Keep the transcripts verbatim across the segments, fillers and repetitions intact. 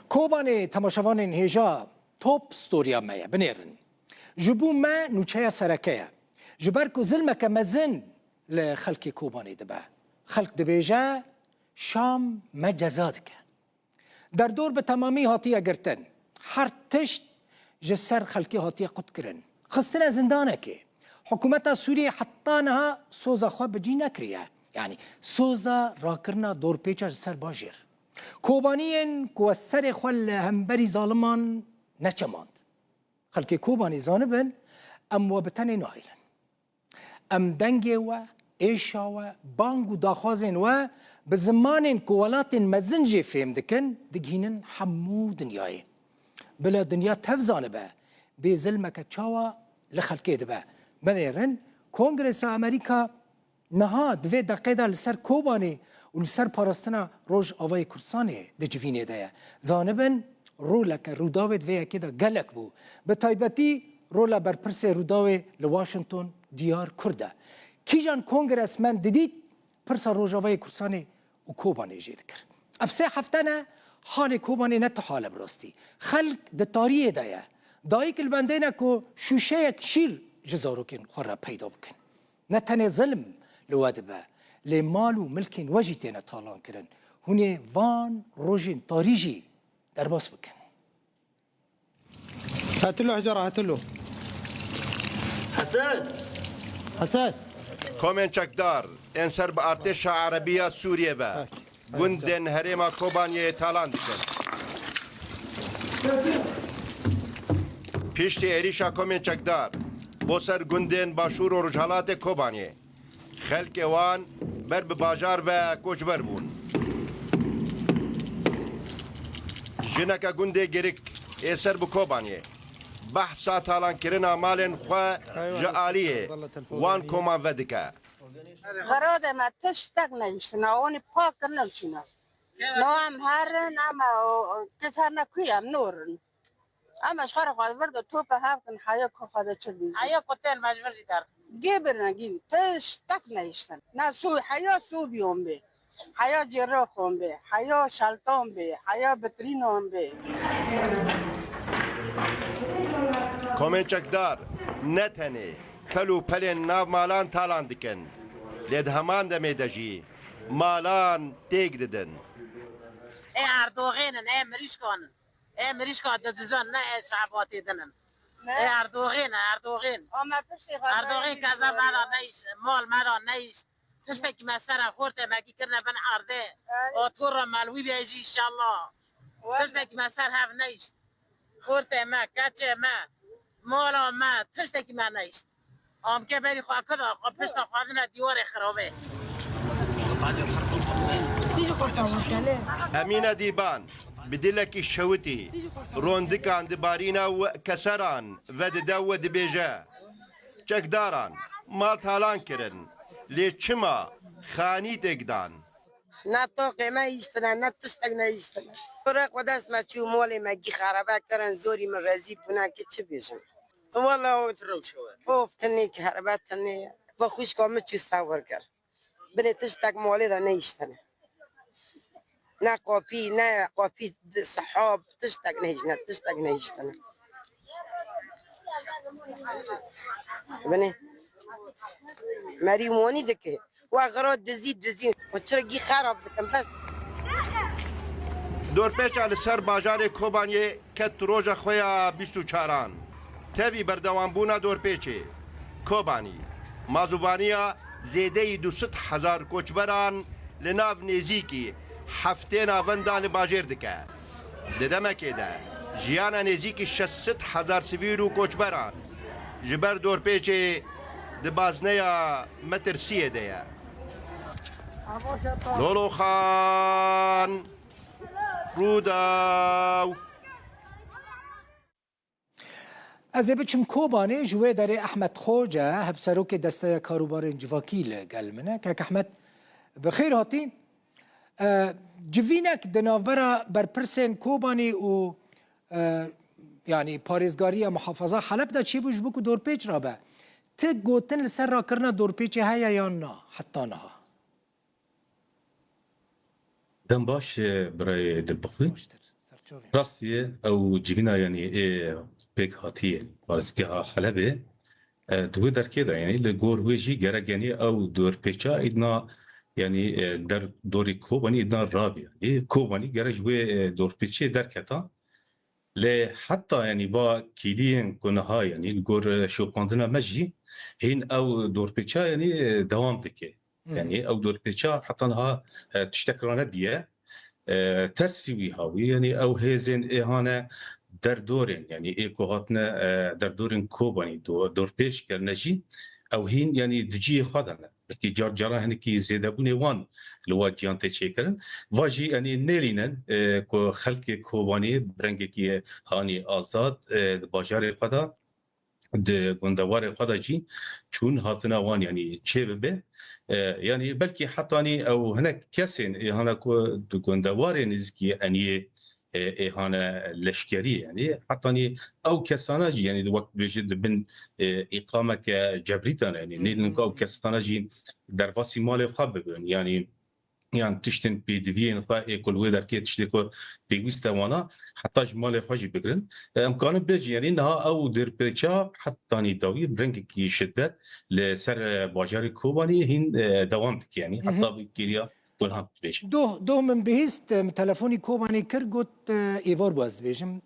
Kobanê, temaşevanên hêja, top storiya me ye. Binêrin. Ji bo me nûçeya sereke ye. Ji ber ku zilmeke mezin li xelkê Kobanê dibe. Xelk dibêje, Şam me ceza dike. Derdor bi temamî hatiye girtin. Her tişt ji ser xelkê hatiye qutkirin. Xistine zindanekê. Hikûmeta Sûriyê heta niha soza xwe bi cî nekiriye. Yanî soza rakirina dorpêça ji ser bajêr. Kobaniyên ku serê xwe li hemberî zaliman neçemand. Xelkê Kobanê zanibin, em we bi tenê nahêlin. Em dengê we, êşa we, bang û daxwazên we bi zimanên ku welatên mezin jê fêm dikin, digihînin hemû dinyayê. Bila dinya tev zanibe, bê zilmeke çawa li xelkê dibe. Binêrin, Kongresa Amerîka niha di vê deqê de li ser Kobanê û li ser parastina Rojavayê Kurdistanê di civînê de ye. Zanibin, roleke Rûdawê di vê yekê de gelek bû. Bi taybetî rola berpirsê Rûdawê li Washington diyar kir de. Kîjan kongresmen didît pirsa Rojavayê Kurdistanê û Kobanê jê dikir. Ev sê hefte ne halê Kobanê ne tu hal e bi rastî. Xelk di tariyê de ye. Dayik li bendê ne ku şûşeyek şîr ji zarokên xwe re peyda bikin. Ne tenê zilm li we dibe, lê mal û milkên we jî têne talan kirin. Hûn ê van rojên tarî jî derbas bikin. هاتلو حجر، هاتلو. Hesen! Hesen! Komên çekdar ên ser bi artêşa Erebî ya Sûriyê ve gundên herêma Kobaniyê talan dikin. Piştî êrîşa komên çekdar bo ser gundên başûr û rojhilatê Kobaniyê, xelkê wan ber bi bajar ve koçber bûn. Jineke gundê Girik ê ser bi Kobaniyê behsa talankirina malên xwe ji aliyê wan koman vedike. Xeradê me tiştek nehiştina, onî pak kirine û çûne. No em herin, em e, o, o, kes her ne kuy em norin. Em e ji xwe re xwe vir de tope hev kin, heya ku xwe de çi bî. Heya ku tên me ji vir jî der. Gê birine gî, tiştek nehiştin. Ne sû, heya sûbiyon bê. Heya cêroxon bê. Heya şelton bê. Heya bitrînon bê. Komên çekdar ne tenê kel û pelên nav malan talan dikin, lê di heman demê de jî malan têk didin. Ê Erdoxên in, ê mirîşkan in. Ê mirîşka didizan, ne ê şebatê din in. Ne? Ê Erdoxên e, Erdoxên. Ama piştê xwe Erdoxên keza me da neyişt, mal me da neyişt. Tiştekî me ser e, xortê me kî kirine bin erdê. Ay. Otor re me li wî bêjî înşallah. Wele. Tiştekî me ser hev neyişt. Xortê me, keçê me, mala me, tiştekî me neyişt. Amke berî xwe kida, xwe pişta xwedine dîwarê xirabê. Emîne Dîban bi dilekî şewitî rondikan dibarîne û keseran vedide û dibêje, Çekdaran mal talan kirin, lê çima xanî têk dan? Ne toqê me hiştine, ne tiştek nehiştine. Kurê xwe dest me çû, molê me gî xerebe kirin, zorî min rezîl bûne ki çi bêjim. Wala o, of, tinê ki herebe tinê ye. Ve xwişka min çû sewir kir. Binê tiştek molê de nehiştine. Ne qapî, ne qapî sihab, tiştek nehiştine, tiştek nehiştine. Binê. Merî monî dike. Wa xira dizî, dizî. Wa çira gî xerab bikin, bes. Dorpêça li ser bajarê Kobaniyê ket roja xwe ya bîst û çaran. Tevî berdewambûna dorpêçê, Kobanî, mazûbaniya zêdeyî du sed hezar koçberan li nav nêzîkî heftê navenda li bajêr dike. Di demekê de jiyana nêzîkî şeş sed hezar sivîl û koçberan ji ber dorpêçê di bazneya metirsiyê de ye. Loloxan, Rûdaw. Ez ê biçim Kobanê, ji wê derê Ehmed Xoce, hevserokê Desteya Karûbarên Civakî li gel min e. Kek Ehmed, bi xêr hatî. E, civînek di navbera berpirsên Kobanî û, e, yanî parêzgariya muhafaza Heleb de çêbû ji bo ku dorpêç rabe. Ti gotin li ser rakirina dorpêçê heye yan na heta niha? Dem baş, e, birayê Dilbixwîn. Baştir. Rastî ye, ew civîna, yanî, ê pêk hatî, yanî, parêzgeha Helebê, e, di wê derkê de, yanî, li gor wê jî gerek, yanî, ew dorpêça îdna, yanî, e, der dorê Kobanî îdna rabî, yanî, Kobanî gerek ji wê, e, dorpêçê derketa. Lê heta, yanî, va kîliyên ku niha, yanî, li gor, e, şopandina me jî hîn ew dorpêça, yanî, e, dewam dike. Hı hı. Yanî ew dorpêça heta niha, e, tiştek ranebiye. E, tersî wî hawî, yanî ew hêzên ê hane derdorên, yanî ê ku hatine, e, derdorên Kobanî do-, dorpêç kirine jî, ew hîn, yanî di cihê xwe de ne. Belkî car cara hinekî zêdebûnê wan li wa ciyan tê çêkirin. Va jî, yanî nêlînin, e, ku xelkê Kobanî bi rengekî hanî azad, e, di bajarê xwe de di gundewarê xwe de jî çûn hatina wan, yanî çê bibe. E, yanî belkî hetanî ew hinek kesên ê hana ku di gundewarê nêzîkî eniyê, e, ê hane leşkerî, yanî hetanî ew kesana jî, yanî di wek bêje di bin, e, îqameke cebrî de ne, yanî nêdin ku ew kesana jî derbasî malê xwe bibin, yanî yan tiştên pêdiviyên xwe ê ku li wê derkê tiştê ku pêwîst e wana, heta ji malê xwe jî bigirin. E, em karin bêjin, yanî niha ew dorpêça hetanî dawî bi rengekî şiddet li ser, e, bajarê Kobanî hîn, e, dewam dike, yanî Hı hı. heta vê kêliya Gulhan dibêje. Doh, doh min bihîst, e, min telefonî Kobanî kir, got, e, êvar bû ez dibêjim.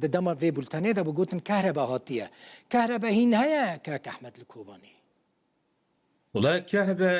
Di dema vê bultenê de bû gotin, kehrebe hatiye. Kehrebe hîn heye, kek Ehmed, li Kobanî? Wela kerebe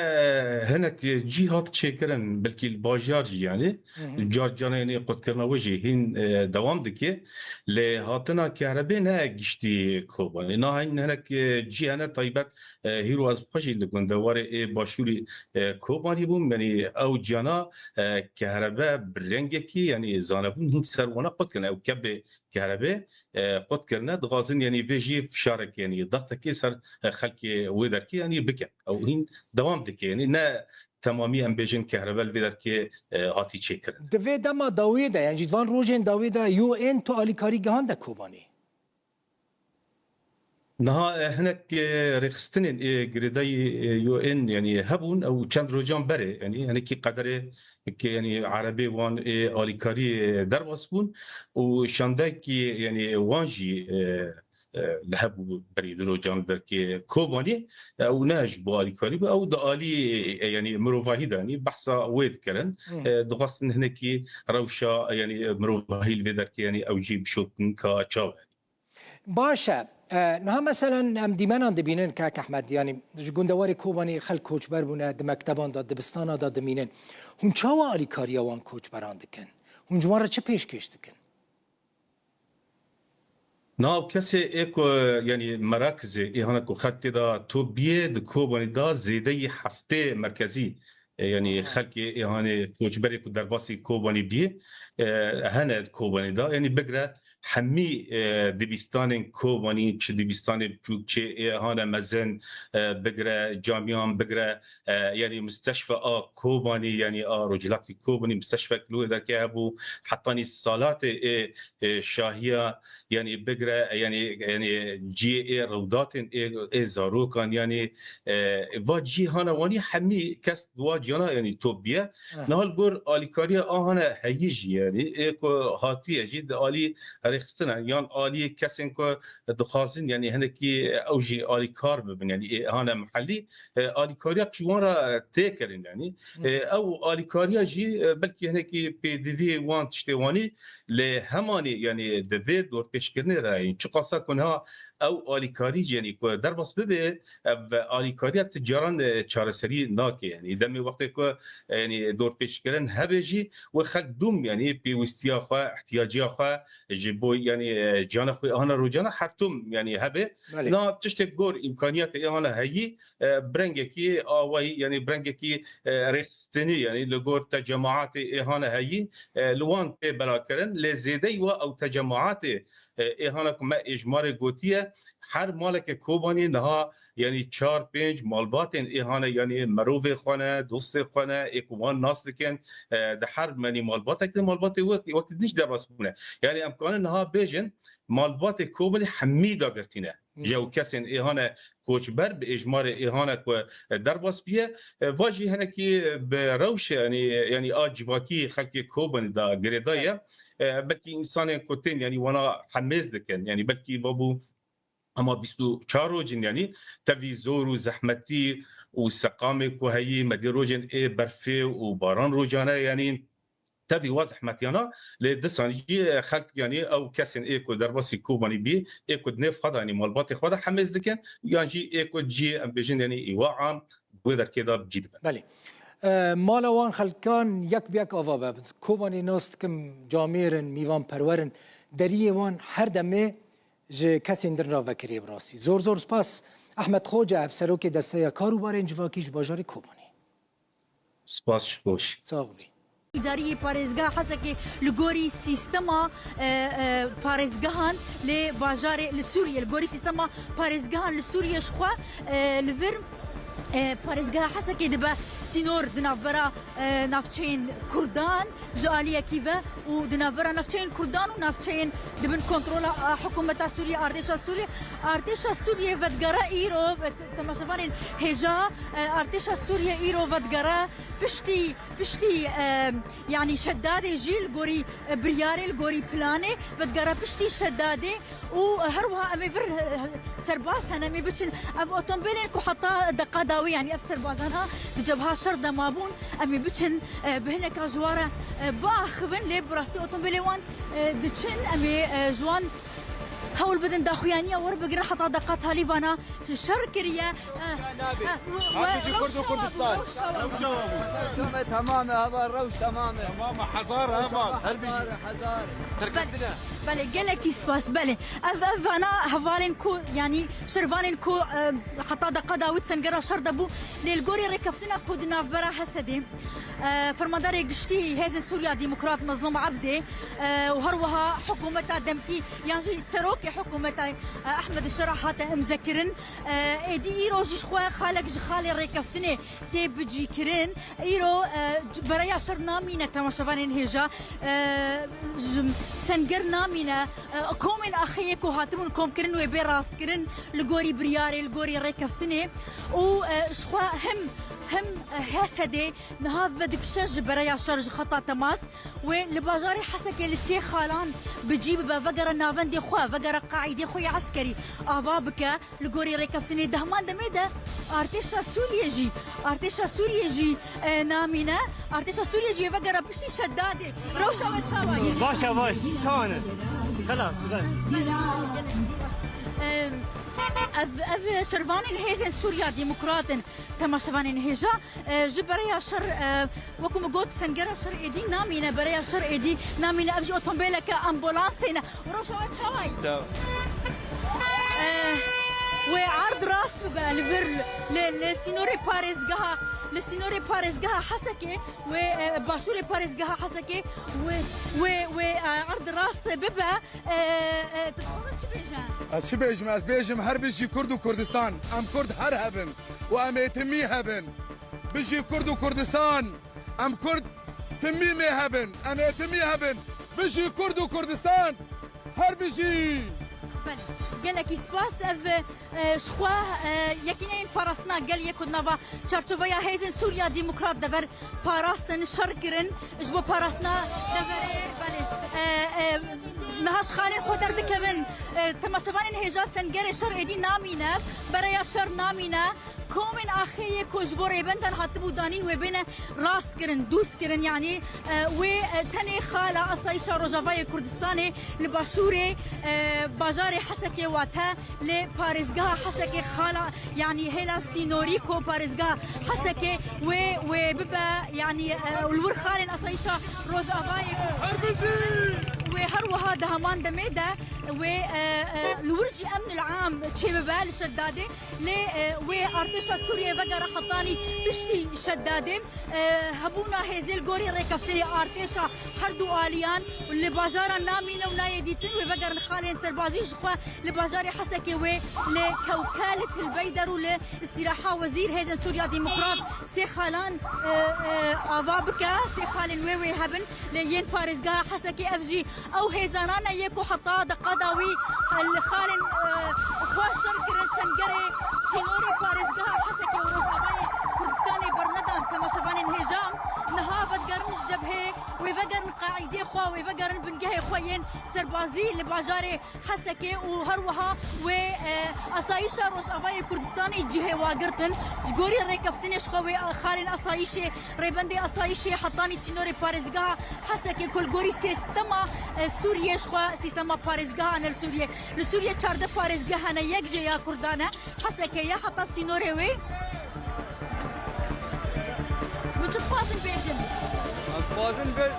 hinek cî hat çêkirin, belkî li bajar jî, yanî Hı hı. car caranê qutkirina wê jî hîn, e, dewam dike. Lê hatina kerebê ne giştî Kobanê. Na hîn hinek, e, cî hene taybet, e, hîro ez bi xwe jî li gundewarê ê başûrî, e, Kobanî bûm. Yanî ew ciyana, e, kerebe bi rengekî, yanî zanebûn hîn ser wana qutkirine. Ew kebê kerebê, e, qut kirine, dixwazin, yanî vê jî fişarek, yanî daxtekê ser, e, xelkê wê derkê, yanî bikin. Ew hîn dewam dike, yanî ne temamî em bêjin kehrebe li vê derkê, e, hatî çêkirin. Di vê dema dawiyê de, yan jî di van rojên dawiyê de U N tu alîkarî gihande Kobanî? Niha, e, hinek, e, rêxistinên, e, girêdayî, e, U N, yanî hebûn, ew çend rojan berê, yanî hinekî qederê ke, yanî erebê wan ê alîkarî, e, derbas bûn û şandekî, yanî wan jî, e, e, li hebû berî du rojan derkê Kobanî, e, ew ne ji bo alîkarî bû, ew di alî, e, yanî mirovahî de, yanî behsa wê dikirin. Hı. E, dixwestin hinekî rewşa, yanî mirovahî li vê derkê, yanî ew jî bişopin ka çawa. Baş e. E, niha meselen em dîmenan dibînin, kak Ehmed, yanî ji gundewarê Kobanî xelk koçber bûne, di mekteban de, dibistana de dimînin. Hûn çawa alîkariya wan koçberan dikin? Hûn ji wan re çi pêşkêş dikin? Na ew kesê ê ku, yanî merakizê ê hana ku xelk tê de top biyê, di Kobanî de zêdeyî heftê merkezî, e, yanî Aha. xelkê ê hanê koçberê ku derbasî Kobanî biyê, e, hene di Kobanî de. Yanî bigre hemî, e, dibistanên Kobanî, çi dibistanê biçûk, çi ê hane mezin, e, bigre camiyan, bigre, e, yanî misteşfe a Kobanî, yanî a Rojhilatê Kobanî, misteşfek li wê derkê hebû, hetanî salatê ê, ê şahiya, yanî bigre, yanî, yanî ciyê ê rewdatên ê, ê zarokan, yanî, e, va cîhana wanî hemî kes di wa ciyana, yanî top biye. Heh. Niha li gor alîkariya a hane heyî jî, yanî ê ku hatiye jî di alî rêxistina yan alî kesên ku dixwazin, yanî hinekî ew jî alîkar bibin, yanî ê hane mihellî, e, alîkariya ji wan re tê kirin, yanî. Hı. E, ew alîkariya jî, e, belkî hinekî pêdiviyê wan tiştê wanî, lê hemanî, yanî di vê dorpêçkirinê re, yanî çiqasa ku niha ew alîkarî jî, yanî ku derbas bibe, ev alîkariya ti caran, e, çareserî nake. Yanî demê wextê ku, e, yanî dorpêçkirin hebe jî, wê xelk dûm, yanî pêwîstiya xwe, ihtiyaciya xwe ji bo, yanî, e, ciyana xwe hana rojana her tim, yanî hebe. Belê. Na tiştê gor îmkaniyatê ê hana heyî, e, bi rengekî awayî, yanî bi rengekî, e, rêxistinî, yanî li gor te cemaatê ê hana heyî, e, li wan tê belakirin. Lê zêdeyî wa ew te cemaatê, e, ê hana ku me êjmarê gotiye, her maleke Kobanî niha, yanî çar pênc malbatên ê hane, yanî merovê xwe ne, dostê xwe ne, ê ku wan nas dikin, e, di her menî malbatek de malbat malbatê wek, wek din jî derbas bûne. Yanî em kanin niha bêjin, malbatê Kobanî hemî dagirtî ne. Ji ew kesên ê hane koçber, bi êjmarê ê hane ku derbas bûye. E, va jî hinekî bi rewşe, yanî, yanî a civakî xelkê Kobanî de girêdayî ye. E, belkî însanên ku tên, yanî wana hemêz dikin, yanî belkî va bû hema bîst û çar roj in, yanî tevî zor û zehmetî û seqamê ku heyî, me dî rojên ê berfê û baran rojane, yanî tevî wa zehmetiyana, lê disan jî xelk, yanî ew kesên ê ku derbasî Kobanî bî, ê ku di nêv xwe de, yanî malbatê xwe de hemêz dikin, yan jî ê ku cî, em bêjin, yanî îwa am di wê derkê de bi cî dibin. Belê. E, mala wan xelkan yek bi yek ava be. Kobanî nas dikim camêr in, mîvanperwer in. Deriyê wan her demê ji kesên din re vekirî bi rastî. Zor zor spas Ehmed Xoce, ev serokê Desteya Karûbarên Civakî ji bajarê Kobanê. Spas ji bo. Sax bî. Îdariyê parêzgeha Hesekê li gorî sîstema, e, e, parêzgehan li bajarê, li Sûriyê, li gorî sîstema parêzgehan li Sûriyê ji xwe, e, li vir, e, parêzgeha Hesekê dibe sînor di navbera, e, navçeyên Kurdan ji aliyekî ve û di navbera navçeyên Kurdan û navçeyên di bin kontrola, e, hikûmeta Sûriyê, artêşa Sûriyê. Artêşa Sûriyê vedigere îro, e, temaşevanên hêja, e, artêşa Sûriyê îro vedigere piştî, piştî, e, yanî Şedadê jî li gorî, e, biryarê, li gorî planê vedigere piştî Şedadê. Û her wiha em ê vir, e, serbaz hene, em ê biçin. Ev otomobilên ku heta deqa dawî, yanî ev serbazan ha di cebha şer de mabûn, em ê biçin, e, bi hineka ji wan re, e, biaxivin, lê bi rastî otomobilê wan, e, diçin, em ê, e, ji wan hewl bidin daxuyaniya werbigirin heta deqa Talîbana şer kiriye. Eh, eh, we, we, Abi ji Kurd û rewşa Kurdistan. Rewşa Rewşa we. Rewşa me tamam e, heval, rewş tamam e. Tamam e, hezar e, heval. Her bijî. Hezar, hezar. Serkeftin e. Belê, gelekî spas. Belê. Ev, ev vana hevalên ku, yanî şervanên ku, eh, heta deqa dawî sengera şer de bû. Lê li gorî rêkeftina ku di navbera Hesedê, eh, Fermandarê Giştî Hêzên Sûriya Demokrat Mezlûm Ebdê, eh, û her wiha hikûmeta demkî, yan jî serokê hikûmeta, eh, Ehmed Şera hate imzekirin. E, êdî îro jî ji xwe xalek ji xalê rêkeftinê tê bicîkirin. Îro, e, c-, bereya şer namîne temaşevanên hêja. E, j-, senger namîne. E, komên axê yê ku hatibûn komkirin wê bê rastkirin li gorî biryarê, li gorî rêkeftinê. Û, e, ji xwe him, him, e, Hesedê niha vedikişe ji bereya şer ji xeta temas. Wê li bajarê Hesekê li sê xalan bi cî bibe, vegere navendê xwe, vegere qaîdê xwe yê eskerî ava bike. Li gorî rêkeftinê di heman demê de artêşa Sûriyê jî, artêşa Sûriyê jî, e, namîne. Artêşa Sûriyê jî yê vegera piştî Şedadê. Rewşa we çawa ye? Baş e, baş. Çawa ne? Xelas, bes. Em, ev, ev şervanên Hêzên Sûriya Demokrat in, temaşevanên hêja. E, ji bereya şer, e, wekî min got, sengera şer êdî namîne, bereya şer êdî namîne. Ev jî otomobîleke ambulansê ne. Rewşa we çawa ye? Çawa. E, wê erd rast bibe li vir, li, li sînorê parêzgeha, li sînorê parêzgeha Hesekê, wê, e, başûrê parêzgeha Hesekê, wê, wê, wê, e, erd rast bibe. E, e, tu dixwaze çi bêje? Ez çi bêjim? Ez bêjim, her bijî Kurd û Kurdistan. Em Kurd her hebin û em ê timî hebin. Bijî Kurd û Kurdistan. Em Kurd timî mê hebin. Em ê timî hebin. Bijî Kurd û Kurdistan. Her bijî. Belê. Gelekî spas. Ev, e, ji xwe, e, yekîneyên parastina gel yê ku di nava çarçoveya Hêzên Sûriya Demokrat de ver parastin, şer kirin ji bo parastina deverê. Belê. E, e, niha ji xalên xwe derdikevin. E, temaşevanên hêja, sengerê şer êdî namîne, bereya şer namîne. Komên axê yê ku ji bo rêbendan hatibû danîn wê bêne rast kirin, dûst kirin, yanî, e, wê, e, tenê xala asayîşa Rojavayê Kurdistanê li başûrê, e, bajarê Hesekê wate li parêzgeha Hesekê xala, yanî hêla sînorî ku parêzgeha Hesekê wê, wê bibe, yanî, e, li wir xalên asayîşa Rojavayê. Her bijî! Wê her wiha di heman demê de Wê, e, e, li wir jî emn al-am çêbibe li Şedadê, lê, e, wê artêşa Sûriyê vegere hetanî piştî Şedadê. E, hebûna hêzê li gorî rêkeftinê artêşa her du aliyan li bajara namîne û nayê dîtin, wê vegerin xalên serbazî ji xwe li bajarê Hesekê wê li Kewke, li Til Beyder û li Îstîraha Wezîr hêzên Sûriya Demokrat sê xalan, e, e, ava bike, sê xalên wê wê hebin. Lê yên parêzgeha Hesekê ev jî ew hêzanane yê ku heta deqa dawî li xalên, e, xwe şer kirin, sengerê sînorê parêzgeha Hesekê û Rojavayê Kurdistanê bernedan. Temaşevanên hêja, niha vedigerin ji cebhê, wê vegerin qaîdê xwe, wê vegerin bingehê xwe yên serbazî li bajarê Hesekê û her wiha wê, e, asayîşa Rojavayê Kurdistanê cihê wa girtin. Ji gorî rêkeftinê ji xwe wê, e, xalên asayîşê, rêbendê asayîşê hetanî sînorê parêzgeha Hesekê ku li gorî sîstema, e, Sûriyê ji xwe sîstema parêzgehan e li Sûriyê. Li Sûriyê çardeh parêzgeh hene, yek jê ya Kurdan e. Hesekê ye heta sînorê wê. Hûn çi dixwazin bêjin? Em dixwazin bê-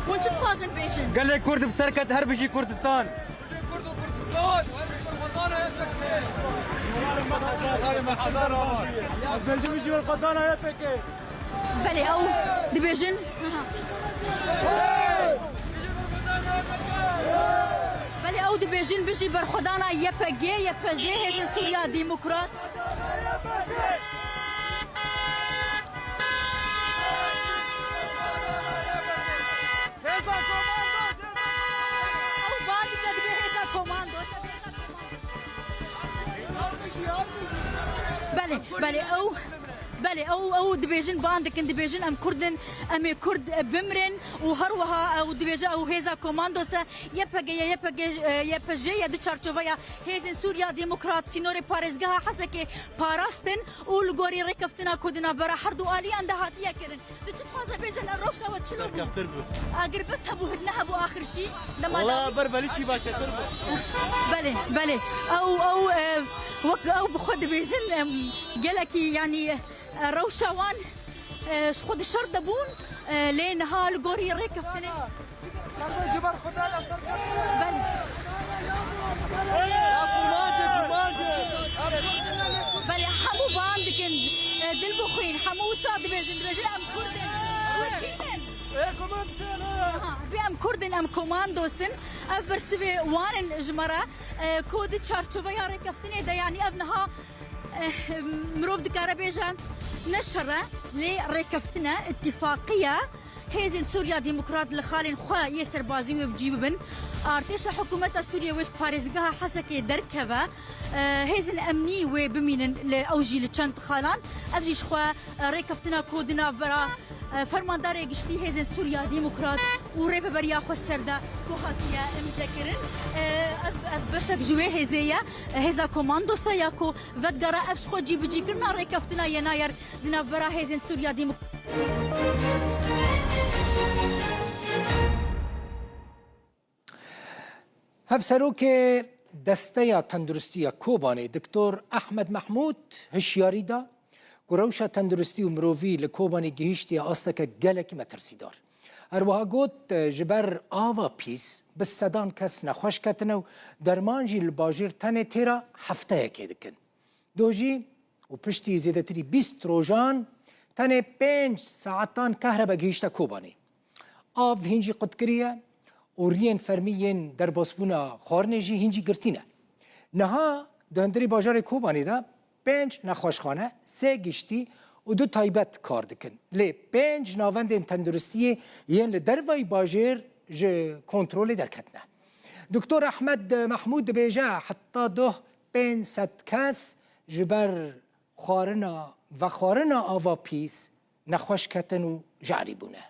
Hûn çi dixwazin bêjin? Gelê Kurd bi ser ket, her bijî Kurdistan. Kurd û Kurdistan, her bijî Kurdistanê. Ez bêjim bijî Kurdistanê Y P G. Belê, ew dibêjin. Belê, ew dibêjin bijî berxwedana Y P G, Y P J, Hêzên Sûriya Demokrat. Hêza Komandos! Ew ban dike, dibê Hêza Komandos. Belê, belê, ew, belê, ew, ew dibêjin, ban dikin, dibêjin, em Kurd in, em ê Kurd, e, bimrin û her wiha, e, ew dibêje, ew hêza komandos e, Y P G ye, Y P G, e, Y P J ye, di çarçoveya Hêzên Sûriya Demokrat sînorê parêzgeha Hesekê parastin û li gorî rêkeftina ku di navbera her du aliyan de hatiye kirin. Tu çi dixwaze bêje, li rewşa we çi bû? Serkeftir bû. Agirbest hebû, hidne hebû axir jî. Dema Wala dawî ber belî şî başetir bû. Belê, belê. Ew, ew, e, wek ew bi xwe dibêjin, em, gelekî, yanî, e, rewşa wan, e, ji xwe di şer de bûn, e, lê niha li gorî rêkeftinê. Belê. Belê, hemû ban dikin, e, dil bixwîn, hemû wisa dibêjin, dibêjin, "Em Kurd in." Wê kî in? Aha, bê em Kurd in, em komandos in. Ev bersivê wan in ji me re, e, ku di çarçoveya rêkeftinê de, yanî ev niha, e, mirov dikare bêje ne şer e, lê rêkeftin e, îtîfaqî ye. Hêzên Sûriya Demokrat li xalên xwe yê serbazî wê bi cî bibin. Artêşa hikûmeta Sûriyê wê ji parêzgeha Hesekê derkeve. E, hêzên emnî wê bimînin li, ew jî li çend xalan. Ev jî ji xwe, e, rêkeftina ku di navbera, e, fermandarê giştî Hêzên Sûriya Demokrat û rêveberiya xweser de ku hatiye îmzekirin. E, ev, ev beşek ji wê hêzê ye. E, hêza komandosa ya ku vedigere, ev ji xwe cîbicîkirina rêkeftina yê nayer di navbera Hêzên Sûriya Demokrat. Hevserokê Desteya Tenduristiya Kobanê, Doktor Ehmed Mehmûd, hişyarî da ku rewşa tenduristî û mirovî li Kobanê gihîştiye asteke gelekî metirsîdar. Her wiha got, ji ber ava pîs bi sedan kes nexweş ketine û derman jî li bajêr tenê têra hefteyekê dikin. Dojî û piştî zêdetirî bîst rojan tenê pênc saetan kehrebe gihîşte Kobanê. Av hîn jî qutkiriye û riyên fermî yên derbasbûna xwarinê jî hîn jî girtî ne. Niha di hundirê bajarê Kobanê de pênc nexweşxane, sê giştî û du taybet kar dikin. Lê pênc navendên tenduristiyê yên li dervayî bajêr ji kontrolê derketine. Doktor Ehmed Mehmûd dibêje, heta doh pênc sed kes ji ber xwarina, vexwarina ava pîs nexweş ketin û ji erî bûne.